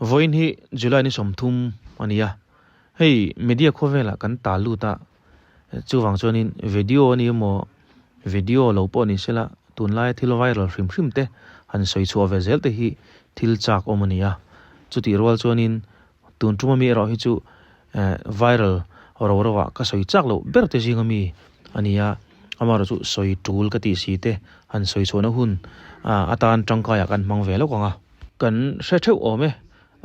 Vawiin hi July ni 30 a ni a, hei media khawvelah kan tal lut a, chuvang chuanin video a ni emaw video lo pawh ni sela tunlaia thil viral hrim hrim te han sawi chhuah ve zel te hi thil chak awm a ni a, chutih rual chuanin tun tum ami erawh hi chu viral ro ro ah ka sawi chak loh ber te zing ami a ni a, amaherawhchu chu sawi tul ka tih si te han sawi chhuahna hun atan tangkai ah kan hmang ve lawk ang a. Kan hre theuh awm e,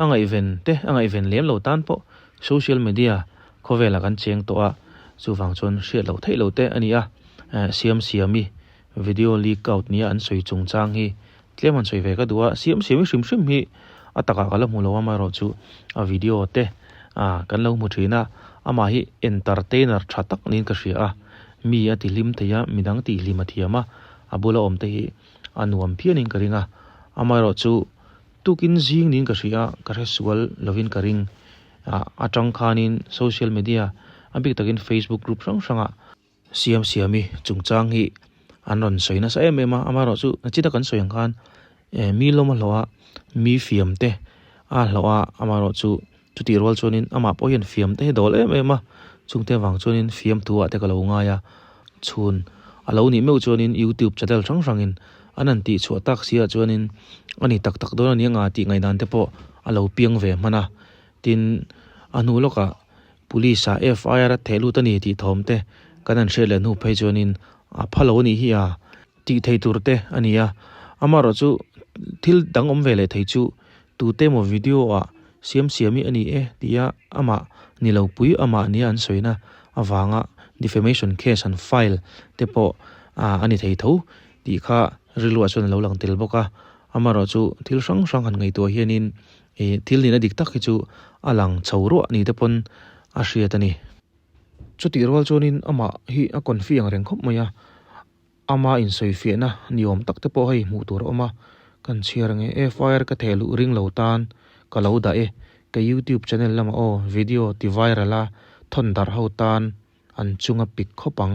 a ngaihven te a ngaihven lem lo tan pawh social media khawvelah kan cheng tawh a, chuvang chuan hriat loh theih lo te a ni a, siam siami video leak out nia an sawi chungchang hi tlem han sawi ve ka duh a, siam siami hrim hrim hi a takah ka la hmu lo a, amaherawhchu a video te kan lo hmu thin a, amah hi entertainer tha tak niin ka hria a, mi a tihlim thei a, midang tihlim a thiam a, a bula awm te hi a nuam phianin ka ring a, amaherawhchu tukin zing niin ka hria a, ka hre sual lovin ka ring a, atang khanin social media a bik takin Facebook group hrang hrangah siam siami chungchang hi an rawn sawi nasa em em a, amaherawhchu nachita kan sawi ang khan eh mi lawm a hlawh a, mi fiam te a hlawh a, amaherawhchu chutih rual chuanin amah pawh hian fiam te hi dawl em em a, chungte avang chuanin fiamthu ah te ka lo ngai a, chhun a lo nih meuh chuanin youtube channel hrang hrangin an han tih chhuah tak si ah chuanin a ni tak tak dawn a ni anga tih ngaihdan te pawh a lo piang ve hman a, tin a hnu lawkah police ah FIR a theh lut a ni tih thawm te kan han hriat leh hnu phei chuanin a pha lo a nih hi a tih thei tur te a ni a, amaherawhchu thil dang awm ve leh thei chu tute emaw video ah siam siam hi a ni e tia amah ni lo pui amah nia an sawina avanga defamation case an file te pawh a ni thei tho tih kha rilruah chuan a lo lang tel bawk a, amaherawhchu thil hrang hrang han ngaihtuah hianin ih thil nihna dik tak hi chu a lang chho ruah ni te pawn a hriat a ni. Chutih rual chuanin amah hi a confi ang reng khawp mai a. Ama insawifiahna ni awm tak te pawh hei hmuh tur a awm a, kan chhiar nge FIR ka theh luh ring lo tan ka lo dah e, ka youtube channel lamah aw video ti viral a thawn darh ho tan an chunga pik khawp ang,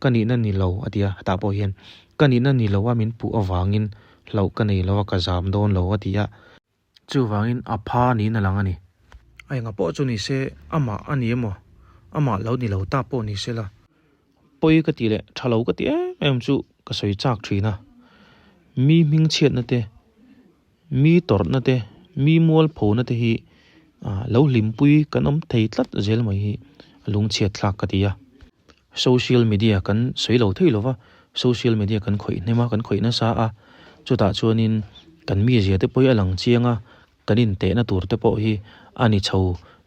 ka nihna ni lo a ti a, hetah pawh hian ka nihna ni lo a min puh avangin hlauh ka nei lo a ka zam dawn lo a ti a. Chuvangin a pha niin a lang a ni. A enga pawh chu ni se, amah a ni emaw, amah lo ni lo ta pawh ni se la. Pawi ka tih leh tha lo ka tih em em chu ka sawi chak thin a. Mi hmingchhiatna te, mi tawrhna te, mi mualphona te hi lo hlimpui kan awm thei tlat zel mai hi a lungchhiat thlak ka ti a. Social media kan sawi lo thei lo va, social media kan khawih hnem a, kan khawih nasa a, chutah chuanin kan mizia te pawh hi a lang chiang a, kan intehna tur te pawh hi a ni chho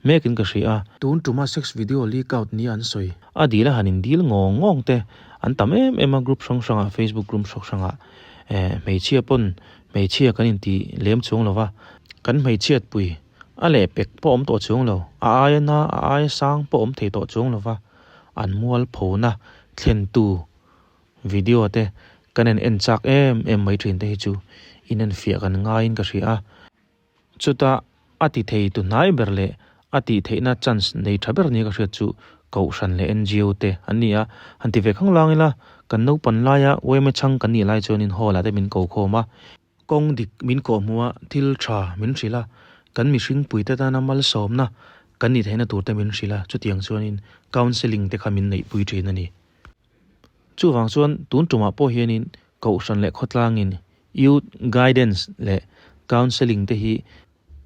mekin ka hria a. Tun tuma sex video leak out nia an sawi. A dil a han in dil ngawng ngawng te an tam em em a group hrang hrangah Facebook group hrang hrangah eh hmeichhia pawn hmeichhia kan inti lem chuang lo va, kan hmeichhiat pui a leh pek pawh awm tawh chuang lo, a aia na a aia sang pawh awm thei tawh chuang lo va, an mualphona thlentu video te kan en en chak em em mai thin te hi chu inenfiah kan ngaiin ka hria a. Chuta a ti thei tu hnai ber leh a tih theihna chance nei tha ber nia ka hriat chu Kohhran leh NGO te an ni a. Han ti ve khang lang ila, kan naupan laia yma chhang kan nih lai chuanin hall ah te min ko khawm a. Kawng dik min kawhhmuh a, thil tha min hrilh a, kan mihring puite tana malsawmna kan nih theihna tur te min hrilh a, chutiang chuanin counselling te kha min neihpui thin a ni. Chuvang chuan tun tumah pawh hianin Kohhran leh khawtlangin Youth Guidance leh Counselling te hi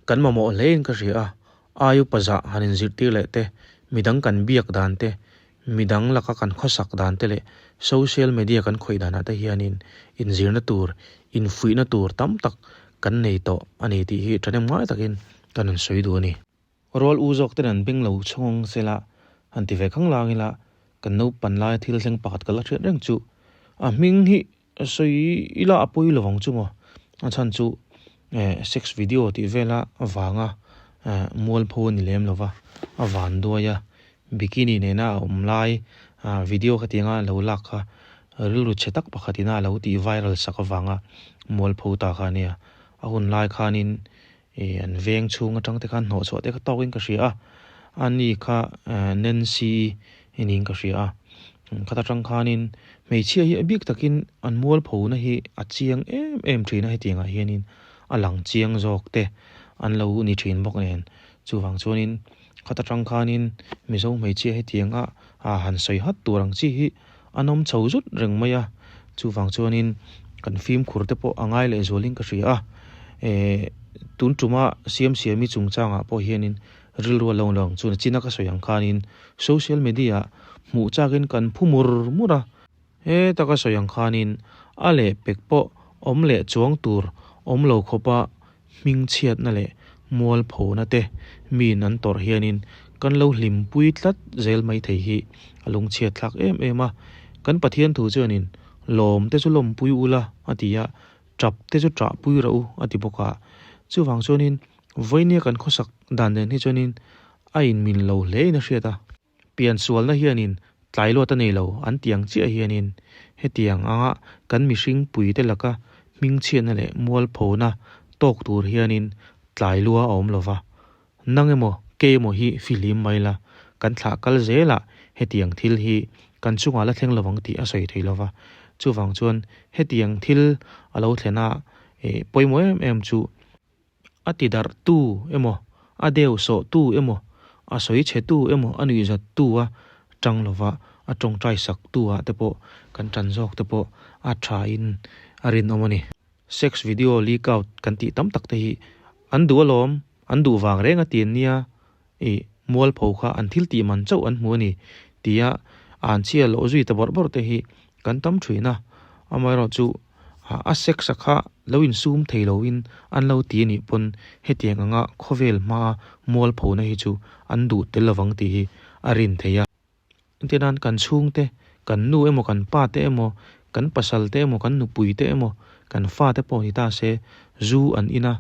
kan mamawh hlein ka hria a, ai upa zah han inzirtir leh te, midang kan biak dan te, midang laka kan khawsak dan te leh social media kan khawih danah te hianin inzirna tur, infuihna tur tam tak kan nei tawh a ni tih hi thahnem ngai takin kan rawn sawi duh a ni. Rual u zawk ten an beng lo chhung sela han ti ve khang lang ila kan naupan laia thil thleng pakhat ka la hriat reng chu a hming hi sawi ila a pawi lo ang chu maw a chhan chu eh sex video tih vela vanga eh mualpho a ni lem lo va a van duai a bikini nena a awm lai ah video khatianga lo lak kha rilru chhe tak pakhat ina a lo tih viral sak avanga mualpho ta kha a nia a hun lai khanin Ih an veng chhung atang te khan hnawh chhuah te kha tawkin ka hria a, a ni kha Nancy i niin ka hria a, khata tang khanin hmeichhia hi a bik takin an mualpho na hi a chiang em em thin a hetiang ah hianin a lang chiang zawk te. an lo ni thin bawk nen. Chuvang chuanin khata tang khanin Mizo hmeichhia hetianga han sawi hat tur ang chi hi an awm chho zut reng mai a. Chuvang chuanin kan fimkhur te pawh a ngai leh zualin ka hria a. Tun tuma Siamsiami chungchangah pawh hianin rilru a lo lang chuan a china ka sawi ang khanin social media ah hmuh chakin kan phu mur mur a. He taka sawi ang khanin a lehpek pawh awm leh chuang tur awm lo khawpa hmingchhiatna leh mualphona te miin an tawrh hianin kan lo hlimpui tlat zel mai thei hi a lungchhiat thlak em em a. Kan Pathian thu chuanin lawm te chu lawmpui ula a ti a, tap te chu ṭahpui rawh u a ti bawk a. Chuvang chuanin vawinia kan khawsak dan nen hi chuanin a inmin lo hlein a hriat a. Piansualna hianin tlai luat a nei lo an ti ang chiah hianin hetiang anga kan mihring puite laka hmingchhiatna leh mualphona tawk tur hianin tlai lua a awm lova. Nang emaw kei emaw hi fihlim mai la, kan thlah kal zelah hetiang thil hi kan chungah la thleng lovang tih a sawi thei lova. Chuvang chuan hetiang thil a lo thlen a pawimawh em em chu A ti darh tu emaw, a deu sawh tu emaw, a sawi chhe tu emaw, a nuihzat tu a tang lova a tawngtai sak tu ah te pawh kan tan zawk te pawh a tha in a rinawm a ni. Sex video leak out kan tih tam tak te hi an duh alawm, an duh vang reng a ti an nia i mualpho kha an thil tih man chauh an hmu a ni tia an chhia loh zui ta bawrh bawrh te hi kan tam thin a, amaherawhchu a sex a kha lo insum thei loin an lo ti a nih pawn hetiang anga khawvel hmaa mualphona hi chu an duh tel lovang tih hi a rin theih a. Engtinan kan chhungte, kan nu emaw kan pa te emaw, kan pasal te emaw, kan nupui te emaw, kan fa te pawh ni ta se, zu an in a,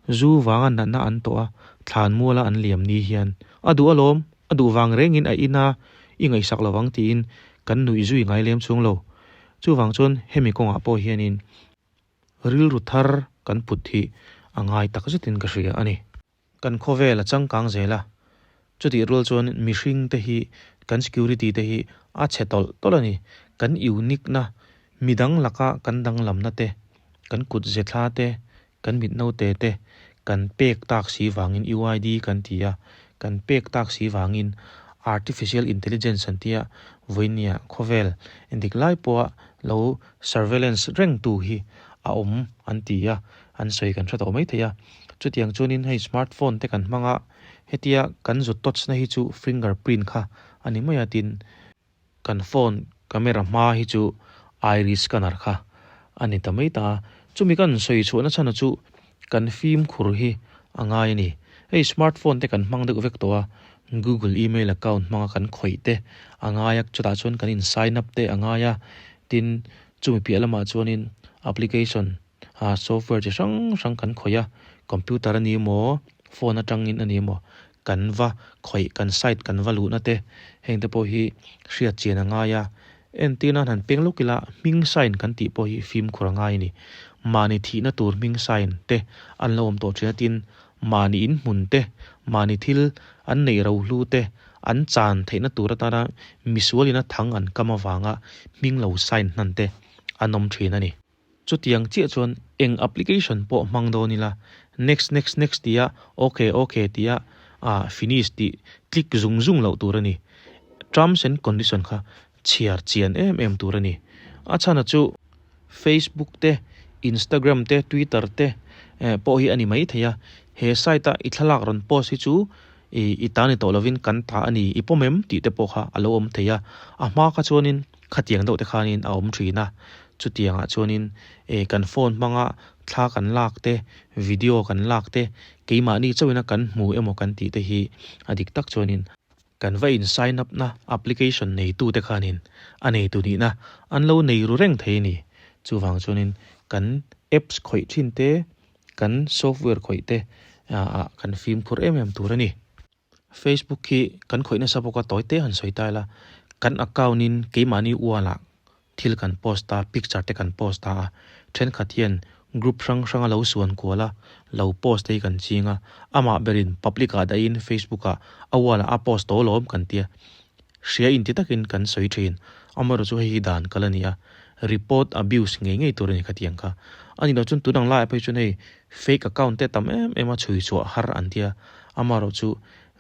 zu vanga natna an tawh a, thlan muala an liam ni hian a duh alawm, a duh vang rengin a in a, i ngaihsak lovang tiin kan nuih zui ngai lem chhung lo. Chuvang chuan hemi kawngah pawh hianin rilru thar kan put hi a ngai tak zetin ka hria a ni. Kan khawvel a changkang zel a, chutih rual chuan mihring te hi kan security te hi a chhe tawlh tawlh a ni. Kan unique na, midang laka kan danglamna te, kan kut ze thla te, kan mit naute te kan pek tak si vangin UID kan ti a, kan pek tak si vangin artificial intelligence an tia vawinia khawvel endik lai pawha lo surveillance reng tu hi a awm an ti a, an sawi kan hre tawh mai thei a. Chutiang chuanin hei smart phone te kan hmang a, hetia kan zut touch na hi chu finger print kha a ni mai a tin kan phone camera hma hi chu iris scanner kha a ni ta mai ta a. Chumi kan sawi chhuahna chhan chu kan fimkhur hi a ngai a ni. Hei smart phone te kan hmang deuh vek tawh a, Google email account hmanga kan khawih te a ngai a, chutah chuan kan in sign up te a ngai a, tin chumi piah lamah chuanin application A software chi hrang hrang kan khawih a, computer a ni emaw, phone atangin a ni emaw, kan va khawih, kan site kan va luhna te, heng te pawh hi hriat chian a ngai a. Entir nan han peng lawk ila, hming sign kan tih pawh hi fimkhur a ngai a ni. Mahni thihna tur hming sign te an lo awm tawh thin a, tin mahni inhmun te, mahni thil an neih rohlu te an chan theihna tur atana misualin a thang an kam avanga hming lo sign hnan te an awm thin a ni. Chutiang chiah chuan eng application pawh hmang dawn ila, next next next tia ok ok tia ah finish tih click zung zung loh tur a ni. Terms and condition kha chhiar chian em em tur a ni. A chhana chu Facebook te, Instagram te, Twitter te pawh hi a ni mai thei a, he site a i thlalak rawn post hi chu i ta ni tawh lovin kan ta a ni, i pawm em tih te pawh kha a lo awm thei a. A hma kha chuanin Khatiang deuh te khanin a awm thin a, chutiangah chuanin eh kan phone hmanga thla kan lak te, video kan lak te, keimahni chauhina kan hmu emaw kan tih te hi a dik tak chuanin kan va in sign up na application neitu te khanin a neitu nihna an lo nei ru reng thei a ni. Chuvang chuanin kan apps khawih thin te, kan software khawih te ah kan fimkhur em em tur a ni. Facebook hi kan khawih nasa bawk a, tawi te han sawi ta ila, kan account in keimahni wall ah thil kan post a, picture te kan post ta a, thenkhat hian group hrang hrang a lo suan kual a, lo post te hi kan ching a, amah berin public ah dahin Facebook ah a wall ah a post tawh alawm kan tia, hria inti takin kan sawi thin, amaherawhchu hei hi dan kal a ni a. Report abuse ngei ngei tur a ni khatiang kha. A nih loh chuan tun ang laiah phei chuan hei fake account te tam em em a chhui chhuah har an tia. Amaherawh chu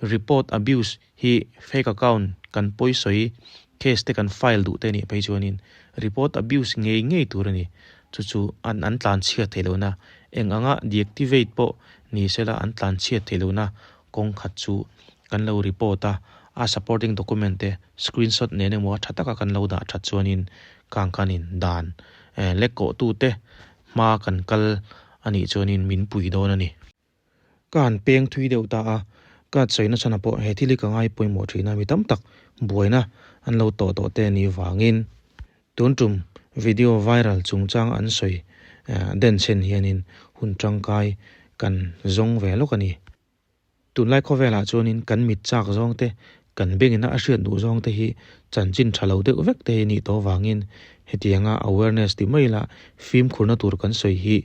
report abuse hi fake account kan pawisawi case te kan file duh te a nih phei chuanin report abuse ngei ngei tur a ni. Chu chu an an tlan chhiat theih lohna eng anga deactivate pawh ni sela an tlan chhiat theih lohna kawng khat chu kan lo report a, a supporting document te screenshot nen emaw a tha taka kan lo dah that chuanin kang khanin dan lek kawh tute hma kan kal a nih chuanin min pui dawn a ni. Ka han peng thui deuh ta a, ka sawi na chhan ah pawh he thil hi ka ngai pawimawh thin a, mi tam tak buaina an lo tawh tawh te ni vangin tun tum video viral chungchang an sawi denchhen hianin hun tangkai kan zawng ve lawk a ni. Tunlai khawvelah chuanin kan mit chak zawng te, kan bengina a hriat duh zawng te hi chanchin tha lo deuh vek te hi nih tawh vangin hetianga awareness ti mai la fimkhurna tur kan sawi hi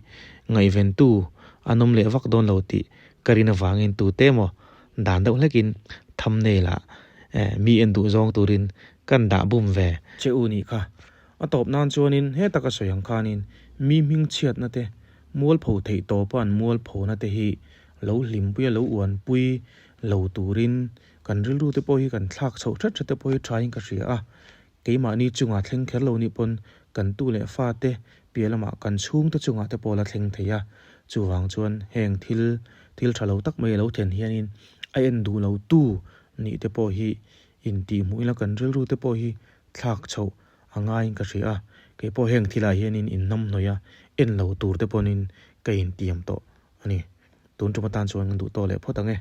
ngaihventu an awm leh vak dawn lo tih ka rin avangin tute emaw dan deuh hlekin thumbnail ah mi en duh zawng turin kan dah bum ve che u nih kha. A tawp nan chuanin he taka sawi ang khanin mi hming chhiatna te mualpho theih tawpa an mualphona te hi Lo hlimpui a lo uanpui lo turin kan rilru te pawh hi kan thlak chhoh hret hret te pawh hi thain ka hria a, keimahni chungah thleng kher lo nih pawn kan tu leh fa te piah lamah kan chhungte chungah te pawh la thleng thei a, chuvang chuan heng thil thil tha lo tak mai a lo thlen hianin a en duh lo tu nih te pawh hi intihhmuh ila kan rilru te pawh hi thlak chhoh a ngaiin ka hria a, keipawh heng thilah hianin inhnamhnawih a en lo tur te pawhin ka intiam tawh a ni. Tun tum atan chuan kan duh tawh leh phawt ang e.